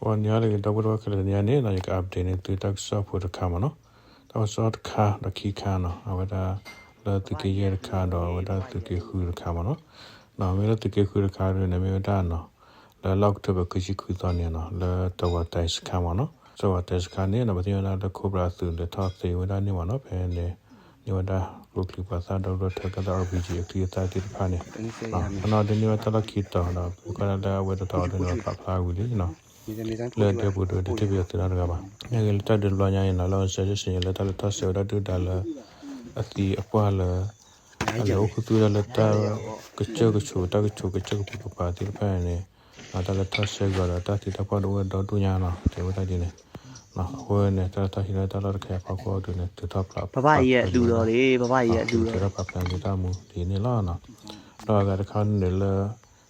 ဂီၤနံၤဟါလၢအဂ့ၤ ဒီပုၢ်ဝဲၢ်ခဲလၢာ်, တနံၤအံၤန့ၣ် ယက update န့ၢ်သုတၢ်ကစီၣ်ဖိတခါမ့ၢ်နီၤ, တၢ်ကစီၣ်တခါဒီးခံခါနီၤ, အဝဲဒၣ်လၢသုးက့ယဲၢ်တခါ ဒီးအဝဲဒၣ်သုးက့ဃုတခါမ့ၢ်နီၤ, မ့ၢ်လၢသုးက့ဃုတခါဒ်န့ၣ် မ့ၢ်ဝဲဒၣ်နီၤ, လၢလါအီးကထိဘၢၣ် ခံဆံခွံသီန့ၣ်နီၤ, လၢတဝးတဲစခါမ့ၢ်နီၤ, တဝးတဲစခါန့ၣ်နီၤ ပသ့ၣ်ညါဝဲဒၣ်လၢခိၣ်ပြးအသုးလဲၤထီၣ်သ့ဝဲဒၣ်န့ၣ်မ့ၢ်နီၤ, ဖဲန့ၣ် န့ၢ်ဝဲဒၣ်ကျိချံမျိာ်သၣ်ဒီကလုၢ်ထၢကဲသး RPG အချံအသၣ်သ့ၣ်တဖၣ်န့ၣ်, အနီၢ်ဒ်န့ၢ်ဝဲတၢ်လီၢ်ခံတီၤဒီး ပကွၢ်ဒၣ်လၢအဝဲတတီၤဒ်န့ၣ် ပာ်ဖျါဝံၤလံနီၤ, လၢဒဲပူၤဒီး တထံၣ်ပယီၤသုးနီတဂၤဘၣ်. မ့ၢ်ဂ့ၤလၢတၢ်ဒုးတဘျီညါအံၤနီၤ လၢ အစဲးစ့ၣ် လၢတၢ်လဲၤထီၣ်ဆှၢဝဲဒၣ်ဒုၣ်ဒါလၢ အသံအပှၢ်လၢ အလဲၤအိၣ်ခူသူၣ်ဝဲဒၣ်လၢတၢ်ကစၢၢ်ကဆိး တၢ်ကဆိးကစၢၢ်ကပူၤကပၤသ့ၣ်တဖၣ်န့ၣ်, တၢ်လဲၤထီၣ်ဆှၢကဒီးဒီးတၢ်သံတၢ်ပှၢ်ဒုးအိၣ်ဝဲဒီဒူၣ်ညါနီၤ တဲဝဲဒၣ်ဒ်န့ၣ်, အဃိန့ၣ် တၢ်လဲၤထီၣ်ဟံးန့ၢ်တၢ်လီၢ်တခါအံၤအဖီခိၣ်ဒ်န့ၣ် ထုးထီၣ်ပာ်ဖျါန့ၢ်တၢ်မူဒ်န့ၣ်လီၤ. ထုးထီၣ်ပာ်ဖျါန့ၢ်တၢ်မူဒ်န့ၣ်လီၤ. ဒီးအဂၤတခါန့ၣ်လၢ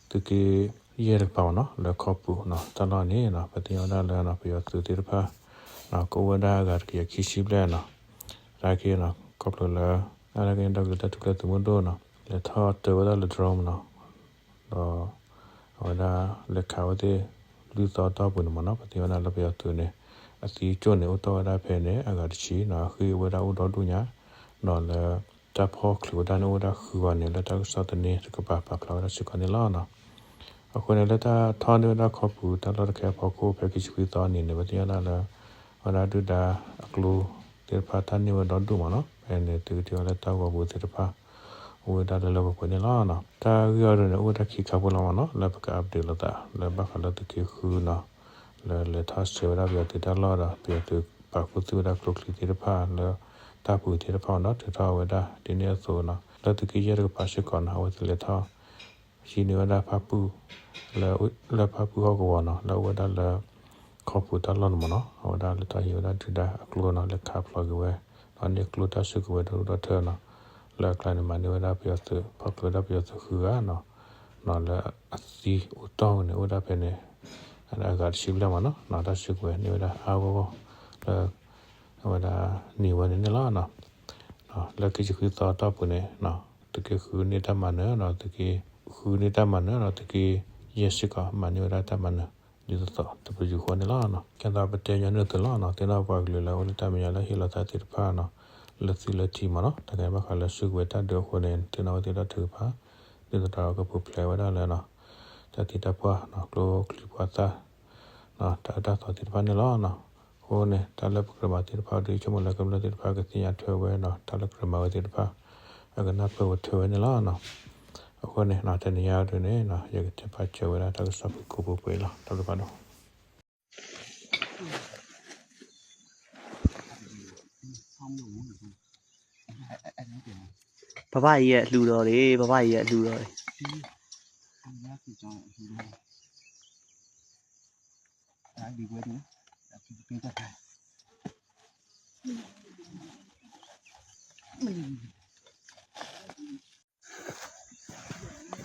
သုးက့ယဲၢ်တကပၤမ့ၢ်နီၤ လၢခီပူၤနီၤတၢ်လီၢ်န့ၣ်နီၤ ပသ့ၣ်ညါဝဲဒၣ်လၢနီၤ ပယီၤသုးသ့ၣ်တဖၣ် ကအိၣ်ဝဲဒၣ်အဂၤတကယၤခံဆံဘျဲၣ်နီၤ, တၢ်က့ၤနီၤ ခီဖျိလၢ တၢ်က့ၤဒီကလုာ်တၢ်ထူၣ်ဖျဲးသုးမုၢ်ဒိၣ်နီၤ လဲၤထီၣ်တၢဝဲဒၣ်လၢ drone မ့ၢ်နီၤ, ဒီး အဝဲဒၣ်လဲၤခးဝဲသ့ၣ် လွံၢ်သီတီၢ်ပူၤန့ၣ်မ့ၢ်နီၤ ပသ့ၣ်ညါဝဲဒၣ်လၢပယီၤသုးန့ၣ် အသံကၠိၣ်န့ၣ် အိၣ်တီၢ်ဝဲဒၣ်ဖဲန့ၣ် အဂၤတဆံနီၤ အဃံၢ်အိၣ်ဝဲဒၣ်အိၣ်ဒီဒူၣ်ညါ, ဒီးလၢ တၢ်ဖီၣ်ချုးဝဲဒၣ်န့ၣ်အိၣ်ဝဲဒၣ်ဃုဂၤန့ၣ် လၢတၢ်ကစီၣ်သန့တကပၤပာ်ဖျါဝဲဒၣ်စ့ၢ်ကီးန့ၣ်လီၤ. အဃိန့ၣ် လၢတၢ်ထီၣ်န့ၢ်ဝဲဒၣ်ခီပူၤတၢ်လီၢ်တခါအဖီခိၣ် ဖဲခံဆံခွံသီအနံၤန့ၣ် ပသ့ၣ်ညါဝဲဒၣ်လၢ အဝဲဒၣ်ဒုၣ်ဒါအကျိသ့ၣ်တဖၣ် တၢ်န့ၢ်ဝဲဒီဒူၣ်မ့ၢ်နီၤ ဖဲန့ၣ် သုကထံၣ်ဝဲလၢတၢ်ဂီၤပူၤသ့ၣ်တဖၣ် အိၣ်ဝဲဒၣ်လၢလၢပှဲၤပှဲၤန့ၣ်လီၤ. တၢ်ဂ့ၢ်အံၤဒ်န့ၣ် အိၣ်ဝဲဒၣ်ခံခါဖိလီၤမ့ၢ်နီၤ လၢပက update လိာ်သး လၢဘၣ်ဃးလၢသုးက့ဃုနီၤ လၢလဲၤထီၣ်ဆှၢဝဲဒၣ်ပယီၤသုးတၢ်လီၢ်ဒီး ပယီၤသုးပာ်ခူသူၣ်ဝဲဒၣ်ကျိချံသ့ၣ်တဖၣ်လၢ တၢ်ပူၤသ့ၣ်တဖၣ်ဒီး ထုးထီၣ်ဝဲဒၣ်ဒ်န့ၣ်အသိးနီၤ လၢသုးက့ယဲၢ်တကပၤစ့ၢ်ကီးနီၤ အဝဲသ့ၣ်လဲၤထီၣ် ဟံးန့ၢ်ဝဲဒၣ်ဖၣ်ပူၣ် လၢ လၢဖၣ်ပူၣ်ဟီၣ်ကဝီၤနီၤ လၢအအိၣ်ဝဲဒၣ်လၢ ခီပူၤတၢ်လီၢ်န့ၣ်မ့ၢ်နီၤ အဝဲဒၣ်လဲၤထီၣ်ဟံးဝဲဒၣ်ဒုၣ်ဒါအကျိနီၤ လဲၤခးဖျိးက့ၤဝဲ ဒီးန့ၢ်ကျိတၢ်စုကဝဲၤဒီဒူၣ်ဒီထၢနီၤ လၢအကျါန့ၣ် မၤန့ၢ်ဝဲဒၣ်ပယီၤသုးဖီၣ်ချုးဝဲဒၣ်ပယီၤသုးဃုဂၤနီၤ လၢအသံအိၣ်တီၢ်န့ၣ် အိၣ်ဝဲဒၣ်ဖဲန့ၣ် အဂၤတဆံဘျဲၣ်မ့ၢ်နီၤ တၢ်စုကဝဲၤန့ၢ်ဝဲဒၣ်အါဂီၢ်ဂီၢ် လၢ အဝဲဒၣ်န့ၢ်ဝဲန့ၣ်န့ၣ်လီၤ. လၢခံဆံခွံသီတီၢ်ပူၤန့ၣ် သုးက့ဃုန့ၢ်တၢ်မၤနၢၤဒီး သုးက့ဃုန့ၢ်တၢ်မၤနၢၤဒီး သုးက့ယဲၢ်စ့ၢ်ကီး မၤန့ၢ်ဝဲဒၣ်တၢ်မၤနၢၤ ဒ်သိးသိးတပယူာ်ဃီန့ၣ်လီၤ. ကဲသးပတဲညီနုၢ်သုလီၤနီၤ သ့ၣ်နီၣ်ပှၤကလုာ်လၢအိၣ်လၢတၢ်မဲာ်ညါလၢဟ့ၣ်လီၤသးသ့ၣ်တဖၣ်နီၤ လၢသုးလၢထံမ့ၢ်နီၤ တၢ်ကဲဘၣ်ဃးလၢစုကဝဲၤတၢ်ဒုးအဃိန့ၣ် သ့ၣ်နီၣ်ဝဲသ့ၣ်ဒီးထုကဖၣ် ဒ်သိးဒီးကပူၤဖျဲးဝဲဒၣ်လၢနီၤ တၢ်သံတၢ်ပှၢ်နီၤ ကျိချံပှၤသၣ် တၢ်အၢတၢ်သီသ့ၣ်တဖၣ်န့ၣ်လီၤ. အဃိန့ၣ် တၢ်လၢပကြၢးမၤသ့ၣ်တဖၣ်ဒီး ဆိကမိၣ်လၢကမျၢၢ်သ့ၣ်တဖၣ်ကသ့ၣ်ညါထွဲဝဲဒီး တၢ်လၢကြၢးမၤဝဲသ့ၣ်တဖၣ် အကနၢ်ပၢၢ်ဝဲထွဲဝဲန့ၣ်လီၤ. အဃိန့ၣ် တနံၤညါဒ်န့ၣ် ယကတဲဖးစၢၤဝဲဒၣ်တၢ်ကစီၣ်ဖုၣ်ကိာ်ပှဲၤပှဲၤလီၤ တၢ်ဘျုးဖးဒိၣ် ပဘၣ်ယဲၢ်လူဒီးန့ၣ် ပဘၣ်ယဲၢ်လူဒီးန့ၣ်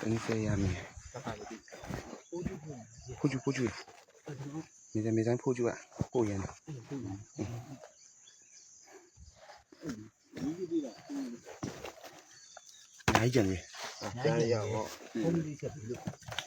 တနံၣ်သၢယၤမ့ၢ် ဖူကၠူဖူကၠူ မ့ၢ်မ့ၢ်ဖူကၠူဘၣ် ဖူယၤန့ၣ် နၤယၤန့ၣ် နၤယၤ